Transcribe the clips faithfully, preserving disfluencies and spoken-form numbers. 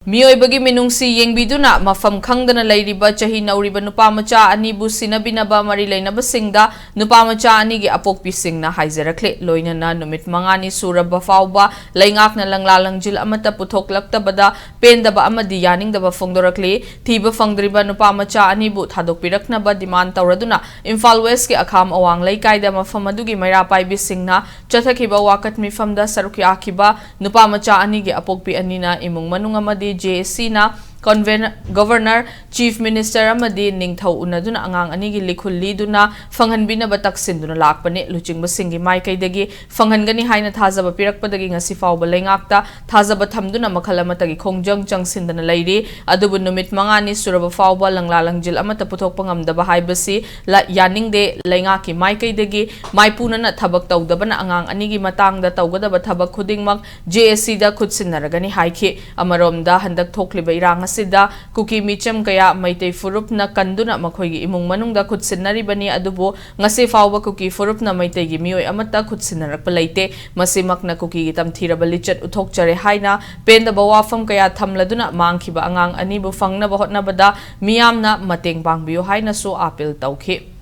ꯃꯤꯑꯣꯏꯕꯒꯤ ꯃꯤꯅꯨꯡꯁꯤ ꯌꯦꯡꯕꯤꯗꯨꯅ ꯃꯐꯝ ꯈꯪꯗꯅ ꯂꯩꯔꯤꯕ ꯆꯍꯤ ꯅꯧꯔꯤꯕ ꯅꯨꯄꯥ ꯃꯆꯥ ꯑꯅꯤꯕꯨ ꯁꯤꯟꯅꯕꯤꯅꯕ ꯃꯔꯤ ꯂꯩꯅꯕꯁꯤꯡꯗ ꯅꯨꯄꯥ ꯃꯆꯥ ꯑꯅꯤꯒꯤ ꯑꯄꯣꯛꯄꯤꯁꯤꯡꯅ ꯍꯥꯏꯖꯔꯛꯂꯦ꯫ ꯂꯣꯏꯅꯅ ꯅꯨꯃꯤꯠ ꯃꯉꯥꯅꯤ ꯁꯨꯔꯕ ꯐꯥꯎꯕ ꯂꯩꯉꯥꯛꯅ ꯂꯪꯂꯥ ꯂꯪꯖꯤꯜ ꯑꯃꯠꯇ ꯄꯨꯊꯣꯛꯂꯛꯇꯕꯗ ꯄꯦꯟꯗꯕ ꯑꯃꯗꯤ ꯌꯥꯅꯤꯡꯗꯕ ꯐꯣꯡꯗꯣꯔꯛꯂꯤ꯫ ꯊꯤꯕ ꯐꯪꯗ꯭ꯔꯤꯕ ꯅꯨꯄꯥ ꯃꯆꯥ ꯑꯅꯤꯕꯨ ꯊꯥꯗꯣꯛꯄꯤꯔꯛꯅꯕ demand ꯇꯧꯔꯗꯨꯅ ꯏꯝꯐꯥꯜ ꯋꯦꯁꯀꯤ ꯑꯈꯥꯝ ꯑꯋꯥꯡ ꯂꯩꯀꯥꯏꯗ ꯃꯐꯝ ꯑꯗꯨꯒꯤ ꯃꯩꯔꯥ ꯄꯥꯏꯕꯤꯁꯤꯡꯅ ꯆꯠꯊꯈꯤꯕ ꯋꯥꯀꯠ ꯃꯤꯐꯝꯗ ꯁꯔꯨꯛ ꯌꯥꯈꯤꯕ ꯅꯨꯄꯥ ꯃꯆꯥ ꯑꯅꯤꯒꯤ ꯑꯄꯣꯛꯄꯤ ꯑꯅꯤꯅ ꯏꯃꯨꯡ ꯃꯅꯨꯡ ꯑꯃꯗꯤ J A Cꯅ conven-, Governor, Chief Minister ꯑꯃꯗꯤ ꯅꯤꯡꯊꯧ ꯎꯅꯗꯨꯅ ꯑꯉꯥꯡ ꯑꯅꯤꯒꯤ ꯂꯤꯈꯨꯜ ꯂꯤꯗꯨꯅ ꯐꯪꯍꯟꯕꯤꯅꯕ ꯇꯛꯁꯤꯟꯗꯨꯅ ꯂꯥꯛꯄꯅꯤ꯫ ꯂꯨꯆꯤꯡꯕꯁꯤꯡꯒꯤ ꯃꯥꯏꯀꯩꯗꯒꯤ ꯐꯪꯍꯟꯒꯅꯤ ꯍꯥꯏꯅ ꯊꯥꯖꯕ ꯄꯤꯔꯛꯄꯗꯒꯤ ꯉꯁꯤ ꯐꯥꯎꯕ ꯂꯩꯉꯥꯛꯇ ꯊꯥꯖꯕ ꯊꯝꯗꯨꯅ ꯃꯈꯜ ꯑꯃꯠꯇꯒꯤ ꯈꯣꯡꯖꯪ ꯆꯪꯁꯤꯟꯗꯅ ꯂꯩꯔꯤ꯫ ꯑꯗꯨꯕꯨ ꯅꯨꯃꯤꯠ ꯃꯉꯥꯅꯤ ꯁꯨꯔꯕ ꯐꯥꯎꯕ ꯂꯪꯂꯥ ꯂꯪꯖꯤꯜ ꯑꯃꯠꯇ ꯄꯨꯊꯣꯛꯄ ꯉꯝꯗꯕ ꯍꯥꯏꯕꯁꯤ ꯂ-, ꯌꯥꯅꯤꯡꯗꯦ꯫ ꯂꯩꯉꯥꯛꯀꯤ ꯃꯥꯏꯀꯩꯗꯒꯤ ꯃꯥꯏꯄꯨꯅꯅ ꯊꯕꯛ ꯇꯧꯗꯕꯅ ꯑꯉꯥꯡ ꯑꯅꯤꯒꯤ ꯃꯇꯥꯡꯗ ꯇꯧꯒꯗꯕ ꯊꯕꯛ ꯈꯨꯗꯤꯡꯃꯛ J A Cꯗ ꯈꯨꯠꯁꯤꯟꯅꯔꯒꯅꯤ ꯍꯥꯏꯈꯤ꯫ ꯑꯃꯔꯣꯝꯗ ꯍꯟꯗꯛ ꯊꯣꯛꯂꯤꯕ ꯏꯔꯥꯡ ꯑꯁꯤꯗ ꯀꯨꯀꯤ ꯃꯤꯆꯝ ꯀꯌꯥ ꯃꯩꯇꯩ ꯐꯨꯔꯨꯞꯅ ꯀꯟꯗꯨꯅ ꯃꯈꯣꯏꯒꯤ ꯏꯃꯨꯡ ꯃꯅꯨꯡꯗ ꯈꯨꯠꯁꯤꯟꯅꯔꯤꯕꯅꯤ, ꯑꯗꯨꯕꯨ ꯉꯁꯤ ꯐꯥꯎꯕ ꯀꯨꯀꯤ ꯐꯨꯔꯨꯞꯅ ꯃꯩꯇꯩꯒꯤ ꯃꯤꯑꯣꯏ ꯑꯃꯠꯇ ꯈꯨꯠꯁꯤꯟꯅꯔꯛꯄ ꯂꯩꯇꯦ꯫ ꯃꯁꯤꯃꯛꯅ ꯀꯨꯀꯤꯒꯤ ꯇꯝꯊꯤꯔꯕ ꯂꯤꯆꯠ ꯎꯠꯊꯣꯛꯆꯔꯦ ꯍꯥꯏꯅ ꯄꯦꯟꯗꯕ ꯋꯥꯐꯝ ꯀꯌꯥ ꯊꯝꯂꯗꯨꯅ ꯃꯥꯡꯈꯤꯕ ꯑꯉꯥꯡ ꯑꯅꯤꯕꯨ ꯐꯪꯅꯕ ꯍꯣꯠꯅꯕꯗ ꯃꯤꯌꯥꯝꯅ ꯃꯇꯦꯡ ꯄꯥꯡꯕꯤꯌꯨ ꯍꯥꯏꯅꯁꯨ appeal ꯇꯧꯈꯤ꯫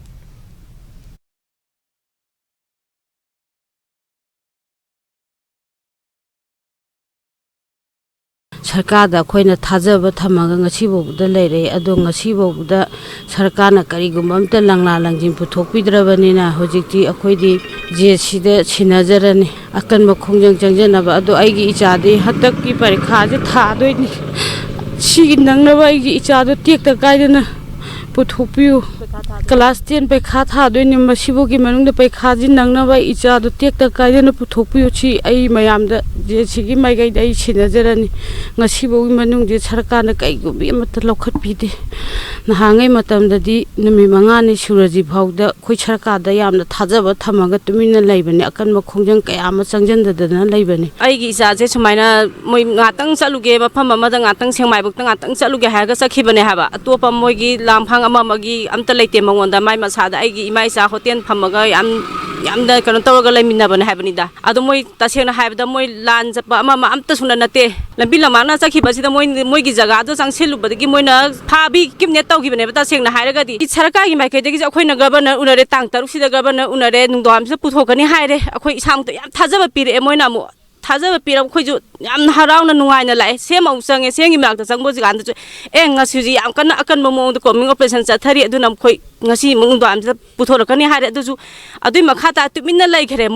ꯁꯔꯀꯥꯔꯗ ꯑꯩꯈꯣꯏꯅ ꯊꯥꯖꯕ ꯊꯝꯃꯒ ꯉꯁꯤꯐꯥꯎꯕꯗ ꯂꯩꯔꯦ꯫ ꯑꯗꯣ ꯉꯁꯤꯐꯥꯎꯕꯗ ꯁꯔꯀꯥꯔꯅ ꯀꯔꯤꯒꯨꯝꯕ ꯑꯝꯇ ꯂꯪꯂꯥ ꯂꯪꯖꯤꯟ ꯄꯨꯊꯣꯛꯄꯤꯗ꯭ꯔꯕꯅꯤꯅ ꯍꯧꯖꯤꯛꯇꯤ ꯑꯩꯈꯣꯏꯗꯤ J A Cꯗ ꯁꯤꯟꯅꯖꯔꯅꯤ꯫ ꯑꯀꯟꯕ ꯈꯣꯡꯖꯪ ꯆꯪꯖꯅꯕ꯫ ꯑꯗꯣ ꯑꯩꯒꯤ ꯏꯆꯥꯗꯤ ꯍꯟꯗꯛꯀꯤ ꯄꯔꯤꯈꯥꯁꯦ ꯊꯥꯗꯣꯏꯅꯤ꯫ ꯁꯤꯒꯤ ꯅꯪꯅꯕ ꯑꯩꯒꯤ ꯏꯆꯥꯗꯣ ꯇꯦꯛꯇ ꯀꯥꯏꯗꯅ ꯄꯨꯊꯣꯛꯄꯤꯌꯨ꯫ Class ten ꯄꯩꯈꯥ ꯊꯥꯗꯣꯏꯅꯤ꯫ ꯃꯁꯤꯐꯥꯎꯒꯤ ꯃꯅꯨꯡꯗ ꯄꯩꯈꯥꯁꯤ ꯅꯪꯅꯕ ꯑꯩ ꯏꯆꯥꯗꯣ ꯇꯦꯛꯇ ꯀꯥꯏꯗꯅ ꯄꯨꯊꯣꯛꯄꯤꯌꯨ꯫ ꯁꯤ ꯑꯩ ꯃꯌꯥꯝꯗ J A Cꯒꯤ ꯃꯥꯏꯀꯩꯗ ꯑꯩ ꯁꯤꯟꯅꯖꯔꯅꯤ꯫ ꯉꯁꯤꯐꯥꯎꯒꯤ ꯃꯅꯨꯡꯁꯦ ꯁꯔꯀꯥꯔꯅ ꯀꯩꯒꯨꯝꯕ ꯑꯃꯠꯇ ꯂꯧꯈꯠꯄꯤꯗꯦ꯫ ꯅꯍꯥꯟꯉꯩ ꯃꯇꯝꯗꯗꯤ ꯅꯨꯃꯤꯠ ꯃꯉꯥꯅꯤ ꯁꯨꯔꯁꯤ ꯐꯥꯎꯗ ꯑꯩꯈꯣꯏ ꯁꯔꯀꯥꯔꯗ ꯌꯥꯝꯅ ꯊꯥꯖꯕ ꯊꯝꯃꯒ ꯇꯨꯃꯤꯟꯅ ꯂꯩꯕꯅꯤ꯫ ꯑꯀꯟꯕ ꯈꯣꯡꯖꯪ ꯀꯌꯥ ꯑꯃ ꯆꯪꯁꯤꯟꯗꯗꯅ ꯂꯩꯕꯅꯤ꯫ ꯑꯩꯒꯤ ꯏꯆꯥꯁꯦ ꯁꯨꯃꯥꯏꯅ ꯃꯣꯏ ꯉꯥꯛꯇꯪ ꯆꯠꯂꯨꯒꯦ, ꯃꯐꯝ ꯑꯃꯗ ꯉꯥꯛꯇꯪ ꯁꯦꯡꯃꯥꯏꯕꯨꯛꯇ ꯉꯥꯛꯇꯪ ꯆꯠꯂꯨꯒꯦ ꯍꯥꯏꯔꯒ ꯆꯠꯈꯤꯕꯅꯦ ꯍꯥꯏꯕ꯫ ꯑꯇꯣꯞꯄ ꯃꯣꯏꯒꯤ ꯂꯥꯡꯐꯥꯡ ꯑꯃ ꯑꯃꯒꯤ ꯑꯝꯇ ꯂꯩꯇꯦ ꯃꯉꯣꯟꯗ꯫ ꯃꯥꯏ ꯃꯁꯥꯗ ꯑꯩꯒꯤ ꯏꯃꯥ ꯏꯆꯥ ꯍꯣꯇꯦꯜ ꯐꯝꯃꯒ ꯌꯥꯝ ꯌꯥꯝꯅ ꯀꯩꯅꯣ ꯇꯧꯔꯒ ꯂꯩꯃꯤꯟꯅꯕꯅꯦ ꯍꯥꯏꯕꯅꯤꯗ꯫ ꯑꯗꯣ ꯃꯣꯏ ꯇꯁꯦꯡꯅ ꯍꯥꯏꯕꯗ ꯃꯣꯏ ꯂꯥꯟ ꯆꯠꯄ ꯑꯃ ꯑꯃ ꯑꯝꯇꯁꯨ ꯅꯠꯇꯦ꯫ ꯂꯝꯕꯤ ꯂꯝꯃꯥꯡꯅ ꯆꯠꯈꯤꯕꯁꯤꯗ ꯃꯣꯏ, ꯃꯣꯏꯒꯤ ꯖꯒꯥꯗꯣ ꯆꯪꯁꯤꯜꯂꯨꯕꯗꯒꯤ ꯃꯣꯏꯅ ꯐꯥꯕꯤ ꯀꯤꯞꯅꯦꯠ ꯇꯧꯈꯤꯕꯅꯦꯕ꯫ ꯇꯁꯦꯡꯅ ꯍꯥꯏꯔꯒꯗꯤ ꯁꯔꯀꯥꯔꯒꯤ ꯃꯥꯏꯀꯩꯗꯒꯤꯁꯨ ꯑꯩꯈꯣꯏꯅ ꯒꯕꯔꯅꯔ ꯎꯅꯔꯦ, ꯇꯥꯡ ꯇꯔꯨꯛꯁꯤꯗ ꯒꯕꯔꯅꯔ ꯎꯅꯔꯦ, ꯅꯨꯡꯗꯥꯡꯋꯥꯏꯔꯝꯁꯤꯗ ꯄꯨꯊꯣꯛꯀꯅꯤ ꯍꯥꯏꯔꯦ꯫ ꯑꯩꯈꯣꯏ ꯏꯁꯥꯃꯛꯇ ꯌꯥꯝ ꯊꯥꯖꯕ ꯄꯤꯔꯛꯑꯦ ꯃꯣꯏꯅ ꯑꯃꯨꯛ꯫ ꯊꯥꯖꯕ ꯄꯤꯔꯛꯄ ꯑꯩꯈꯣꯏꯁꯨ ꯌꯥꯝꯅ ꯍꯔꯥꯎꯅ ꯅꯨꯡꯉꯥꯏꯅ ꯂꯥꯛꯑꯦ꯫ ꯁꯦꯝ ꯑꯃꯨꯛ ꯆꯪꯉꯦ꯫ ꯁꯦꯝꯒꯤ ꯃꯅꯥꯛꯇ ꯆꯪꯕ ꯍꯧꯖꯤꯛꯀꯥꯟꯗꯁꯨ ꯑꯦ, ꯉꯁꯤꯁꯦ ꯌꯥꯝ ꯀꯟꯅ ꯑꯀꯟꯕ ꯃꯑꯣꯡꯗ ꯀꯣꯝꯕꯤꯡ ꯑꯣꯄꯔꯦꯁꯟ ꯆꯠꯊꯔꯤ, ꯑꯗꯨꯅ ꯑꯩꯈꯣꯏ ꯉꯁꯤ ꯑꯃꯨꯛ ꯅꯨꯡꯗꯥꯡꯋꯥꯏꯔꯝꯁꯤꯗ ꯄꯨꯊꯣꯔꯛꯀꯅꯤ ꯍꯥꯏꯔꯦ꯫ ꯑꯗꯨꯁꯨ ꯑꯗꯨꯏ ꯃꯈꯥ ꯇꯥ ꯇꯨꯃꯤꯟꯅ ꯂꯩꯈ꯭ꯔꯦ꯫